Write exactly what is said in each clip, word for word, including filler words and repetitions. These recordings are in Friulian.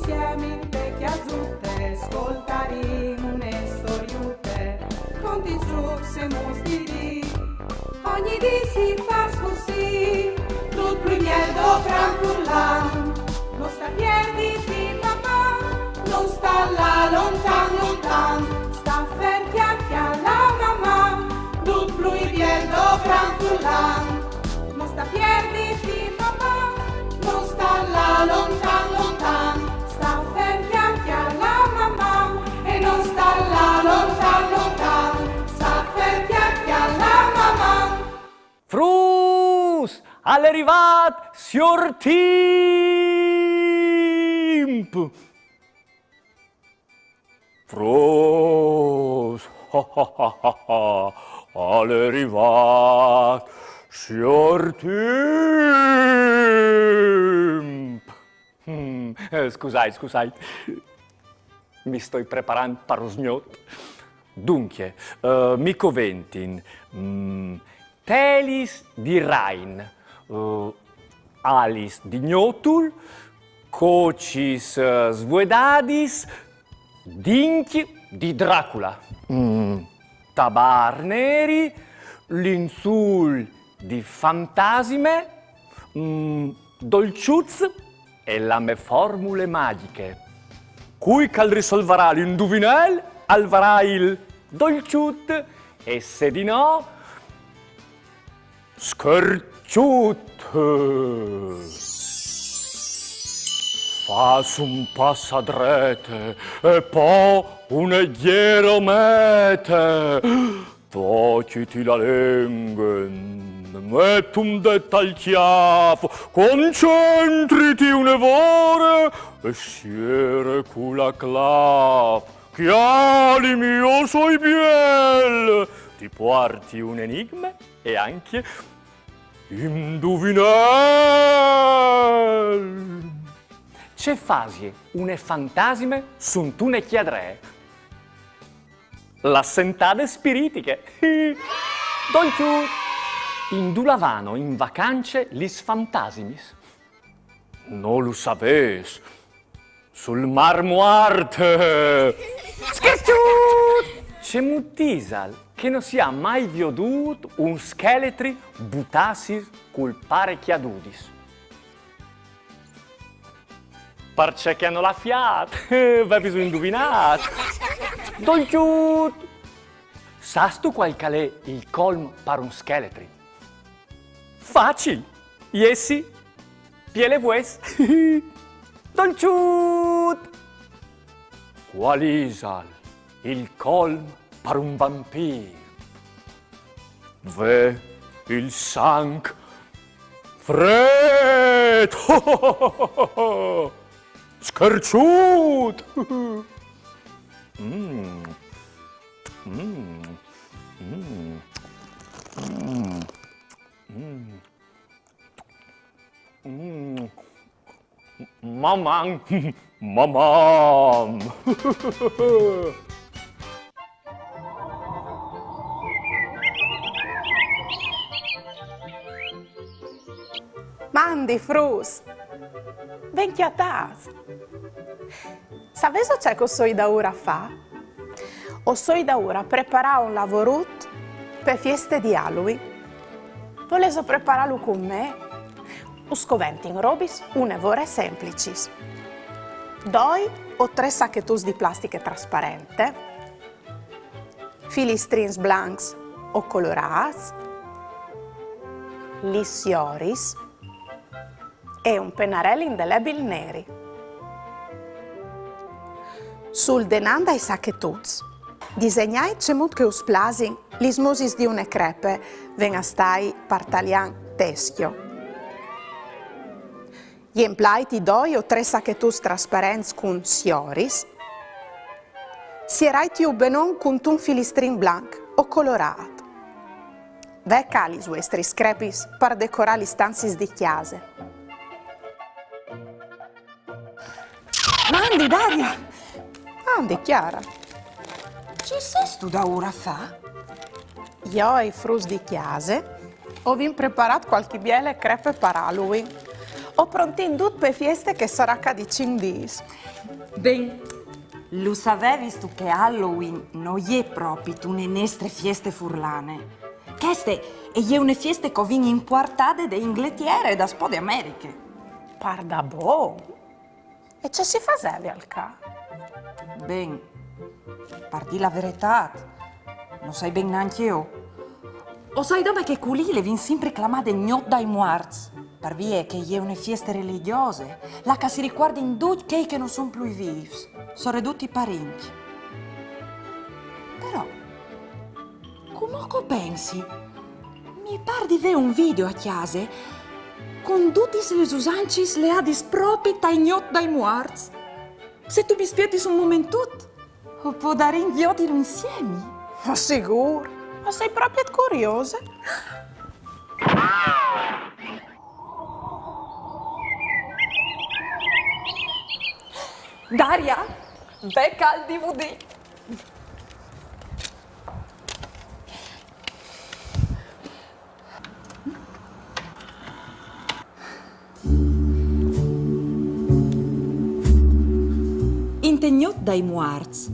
Insiemi inte cjasute, scoltarìn une storiute, conti, trucs e mustirii. Ogni dì si fâs cussì, dut plui biel doprant furlan. No sta pierditi, Maman, no sta lâ lontan, lontan, sta fer cjale a Maman, dut plui biel doprant furlan. No sta pierditi, Maman, no sta lâ lontan, lontan, sta fer cjale a Maman, e no sta lâ lontan, lontan, sta fer cjale a Maman. Fruts, al è rivât siôr Timp! Fruts, al è rivât siôr Timp! Mm, eh, scusait, scusait. Mi stoi preparant par usgnot. Duncje, eh, mi coventin, mm, telis di rain, eh, alis di gnotul, cocis, eh, svuedadis, dincj di Dracula, mm, tabâr neri, linzûl di fantasime, mm, dolçuts e la mê formule magjiche. Cui che al risolvarà l'induvinel al varà il dolçut, e se di no, scherçut. Fâs un pas a drete e po une gjere a mete. Tocjiti la lenghe, met un dêt tal cjâf, concentriti une vore e siere cu la claf. Cjalimi, jo soi biel! Ti puarti un enigme e ancje induvinel! Ce fasie une fantasime suntune cjadree? La sentade spiritiche. Dolçut! Indulà vano in vacance lis fantasimis? No lu savês? Sul Mâr Muart! Scherçut! Cemût isal che no si à mai viodût un scheletri butâsi cul parecjadudis? Parcè che a nol à fiât. Vevis induvinât? Dolçut! Sâstu cuâl che al è il colm par un scheletri? Facil! Jessi piel e vues. Dolçut! Cuâl isal il colm par un vampîr? Vê il sanc frêt! Scherçut! Mm. Mm. Mm. Mm. Mm. Mm. Maman! Maman! Mandi, fruts! Ben cjatâts! Savêso ce che o soi daûr a fâ? O soi daûr a preparâ un lavorut pe fieste di Halloween. Volêso preparâlu cun me? Us coventin robis une vore semplicis. Doi o trê sachetuts di plastiche trasparente, filistrins blancs o colorâts, lis sioris e un penarel indelebil neri. Sul denant dai sachetuts, disegnait cemût che us plasin lis musis di une crepe, ven a stâi par talian teschio. Jemplait i doi o trê sachetuts trasparents cun sioris. Sieraitju benon cuntun filistrin blanc o colorât. Ve ca lis vuestris crepis par decorâ lis stanziis di cjase. Mandi, Daria! Mandi, Chiara! Ce sêstu daûr a fâ? Jo e i fruts di cjase o vin preparât cualchi biele crepe par Halloween. O prontìn dut pe fieste che sarà ca di cinc dîs. Ben, lu savevistu che Halloween no je propit une nestre fieste furlane? Cheste e je une fieste che o vin impuartade de Ingletiere e daspò de Americhe. Pardabon? E ce si fasevial ca? Ben, par dî la veretât, no sai ben nancje jo. O sai dome che culì le vin simpri clamade gnot dai muarts, par vie che e je une fieste religjose, là che si ricuardin ducj chei che no son plui vîfs, soredut i parincj. Però, cumò che o pensi, mi pâr di vê un video a cjase cun dutis lis usancis leadis propit ae gnot dai muarts. Se tu mi spietis un momentut, o podarìn viodilu insiemi. Ma sigûr, o soi propit curiose. Daria, ve ca il D V D. Inte gnot dai muarts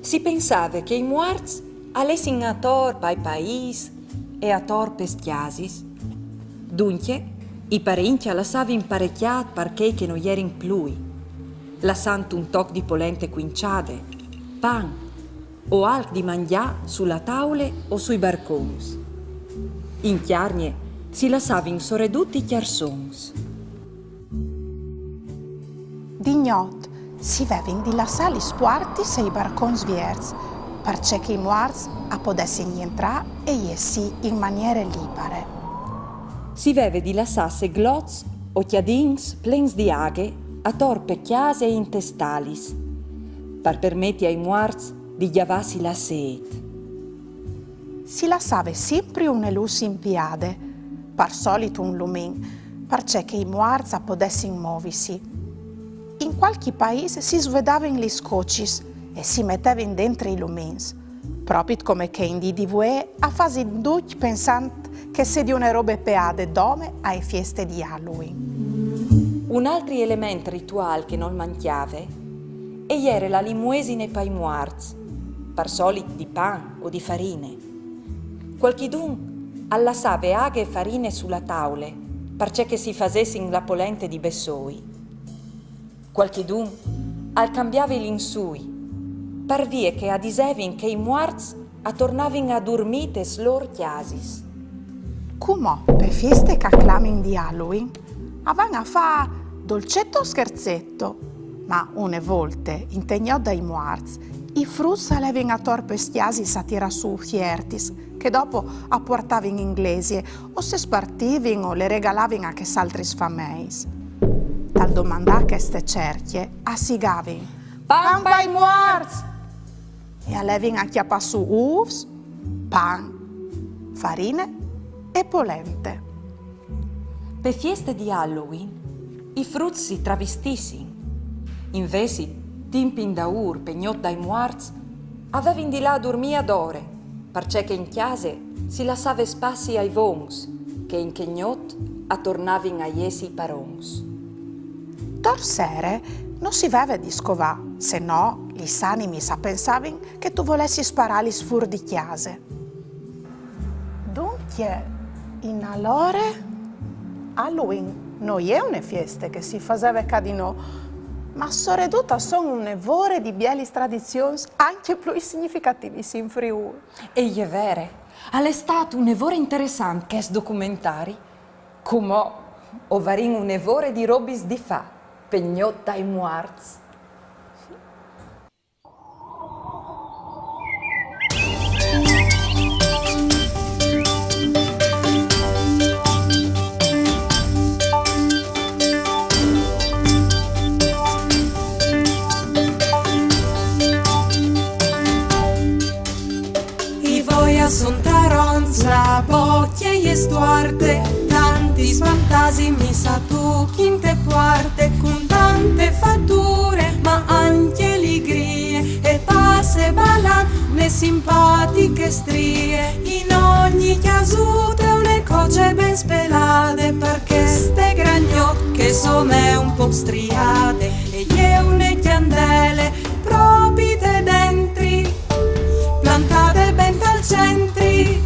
si pensave che i muarts a lessin ator pai paîs e ator pes cjasis. Duncje, i parincj a lassavin parecjât par chei che no jerin plui, lassant un toc di polente cuinciade, pan o alc di mangjâ su la taule o sui barcons. In Cjargne si lassavin soredut i cjarsons. Di gnot si vevin di lassâ lis puartis e i barcons vierts, parcè che i muarts a podessin jentrâ e jessî in maniere libare. Si veve di lassâ seglots o cjadins plens di aghe ator pe cjase e intes stalis, par permeti ai muarts di gjavâsi la sêt. Si lassave simpri une lûs impiade, par solit un lumin, parcè che i muarts a podessin movisi. In cualchi paîs si svuedavin lis cocis e si metevin dentri i lumins, propit come che in dì di vuê a fasin ducj pensant che e sedi une robe peade dome ae fieste di Halloween. Un altri element rituâl che nol mancjave e jere la limuesine pai muarts, par solit di pan o di farine. Cualchidun al lassave aghe e farine su la taule, parcè che si fasessin la polente di bessôi. Cualchidun al cambiave i linsûi, par vie che a disevin che i muarts a tornavin a durmî tes lôr cjasis. Cumò, pe fieste che a clamin di Halloween, a van a fâ dolcetto o scherzetto, ma une volte, inte gnot dai muarts, i fruts a levin ator pes cjasis a tirâ sù ufiertis, che dopo a puartavin in glesie, o se spartivin o le regalavin a chês altris fameis. Tal domandâ cheste cercje, a sigavin: Pan pai muarts! E a levin a cjapâ sù ûfs, pan, farine e polente. Pe fieste di Halloween, i fruts si travistissin. Invezit, timp indaûr, pe gnot dai muarts, a vevin di lâ a durmî adore, parcè che in cjase si lassave spazi ai vons, che in chê gnot a tornavin a jessi i parons. Tor sere no si veve di scovâ, se no lis animis a pensavin che tu volessis sparâlis fûr di cjase. Duncje, in alore, Halloween no je une fieste che si faseve ca di nô, ma soredut a son une vore di bielis tradizions ancje plui significativis in Friûl. E je vere, al è stât une vore interessant chest documentari. Cumò o varìn une vore di robis di fâ pe gnot dai muarts. I voi a son taronts, la bocje e je stuarte, tantis fantasimis a tuchin te puarte, cun tante fature, ma ancje ligrie, e pas Te balan une simpatiche strie, in ogni cjasute une coce ben spelade, par cheste gran gnot che some un pôc striade, e je une cjandele propite dentri, plantade ben tal centri.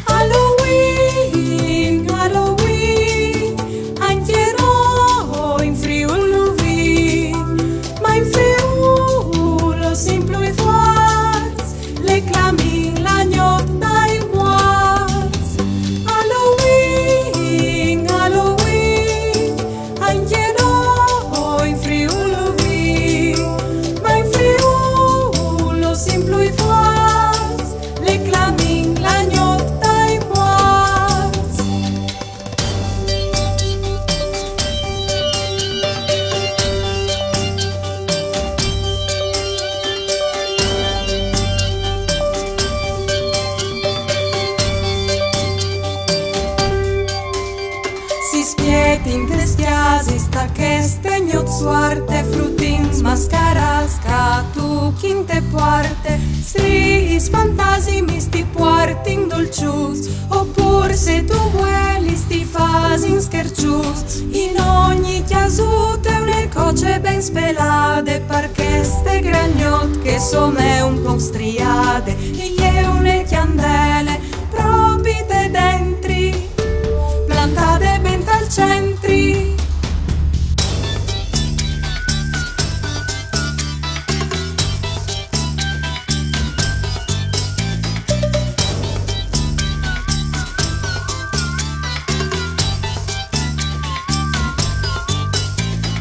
Halloween, Halloween, ancje nô in Friûl lu vin, ma in Friûl o sin plui fuarts, le clamin la gnot dai muarts. Halloween, Halloween, ancje nô in Friûl lu vin, ma in Friûl o sin plui fuarts, le clamin la gnot dai muarts. Si spietin tes cjasis ta cheste gnot suarte, frutins mascarâts che a tuchin te puarte, striis fantasmis ti puartin dolçuts, opûr se tu vuelis ti fasin scherçuts. In ogni cjasute une coce ben spelade, par cheste gran gnot che some un pôc striade, e je une cjandele propite dentri, plantade ben tal centri.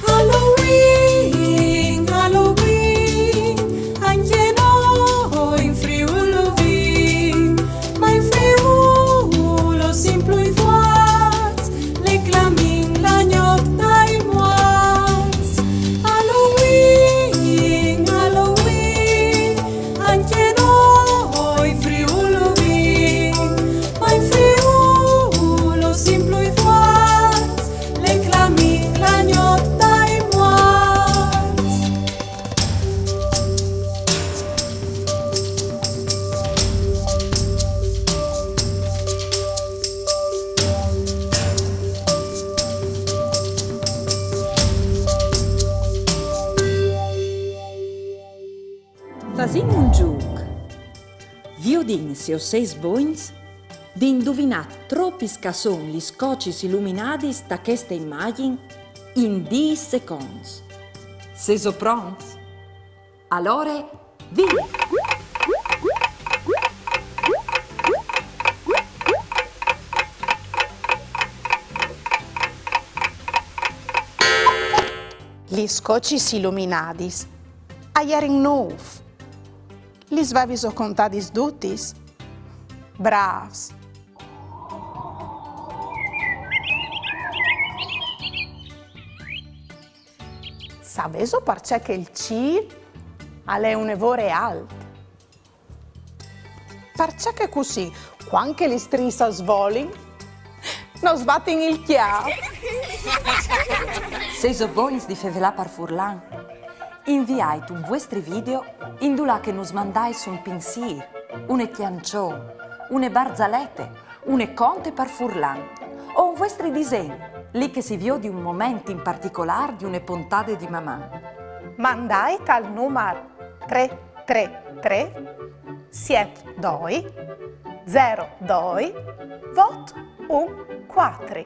Halloween, Halloween, ancje nô in Friûl lu vin, ma in Friûl o sin plui fuarts, le clamin la gnot dai muarts. Halloween, Halloween, ancje nô in Friûl lu vin, ma in Friûl o sin plui fuarts, le clamin la gnot dai muarts. Fasìn un zûc. Viodìn se o sês bogns di induvinâ tropis che a son lis cocis iluminadis ta cheste imagjin in dîs seconts. Sêso pronts? Alore, vie! Lis cocis iluminadis a jerin nûf. Lis vêso contadis dutis? Brâfs! Savêso parcè che il cîl al è une vore alt? Parcè che cussì, cuant che lis striis a svolin, no sbatin il cjâf. Sêso bogns di fevelâ par furlan? Inviait un vuestri video indulà che nus mandais un pinsîr, une cjançon, une barzalete, une conte par furlan, o un vuestri disen, li che si viodi un moment in particolâr di une pontade di Maman. Mandait al numar trê trê trê siet doi zero doi vot un cuatri,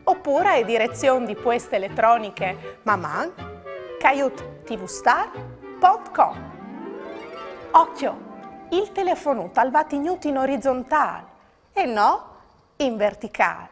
opûr ae direzion di pueste eletroniche maman caiut tvstar pont com. Ocjo, il telefonut al va tignût in orizontâl e no in verticâl.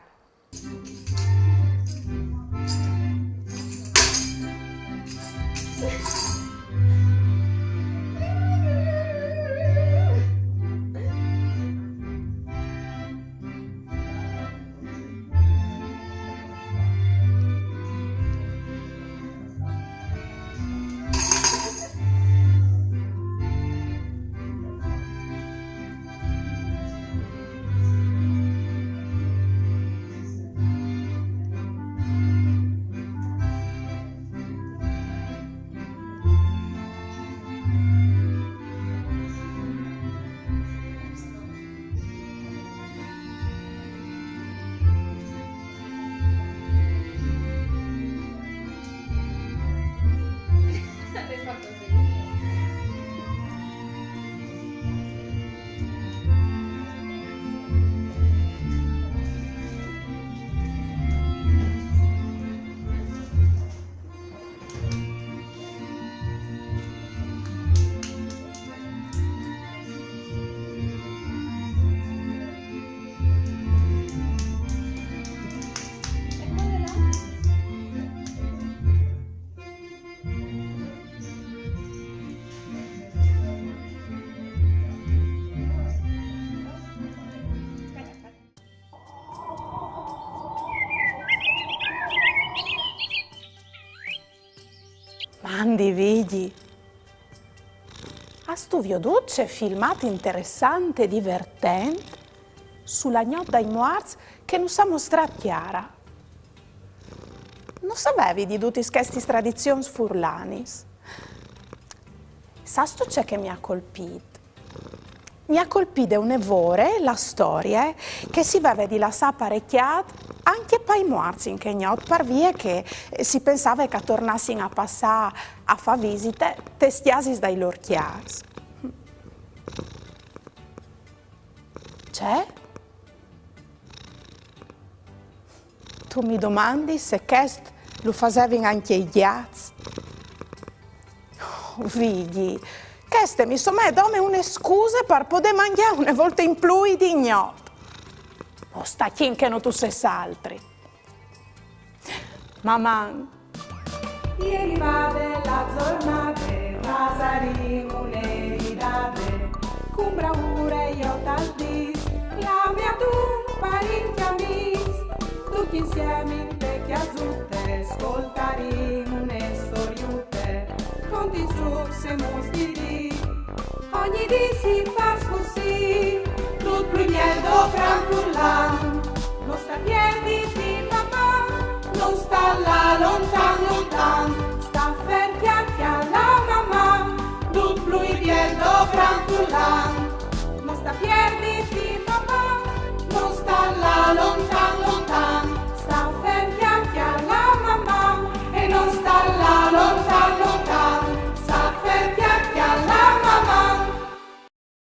Âstu viodût ce filmât interessant e divertent su la gnot dai muarts che nus à mostrât Chiara? No savevi di dutis chestis tradizions furlanis. Sâstu ce che mi à colpît? Mi à colpide une vore la storie che si veve di lassâ parecjât ancje pai muarts in chê gnot, par vie che, eh, si pensave che a tornassin a passâ a fâ visite tes cjasis dai lôr cjârs. Ce? Tu mi domandis se chest lu fasevin ancje i gjats? Oh, Vigji, cheste mi somee dome une scuse par podê mangjâ une volte in plui di gnot. Oh, sta chin che no tu sês altri. Maman! E rivade la zornade, fasarìn une ridade, cun braure jo tal dîs, clamìn un parint amîs, ducj insiemi inte cjasute, scoltarìn une storiute, contìn zûcs e muts di dì. Ogni dì si fâs cussì, dut plui biel do cran furlan. No sta pierditi, Maman, no sta lâ lontan, lontan. Sta fer, cjale la Maman, dut plui biel do cran furlan. No sta pierditi, Maman, no sta lâ lontan,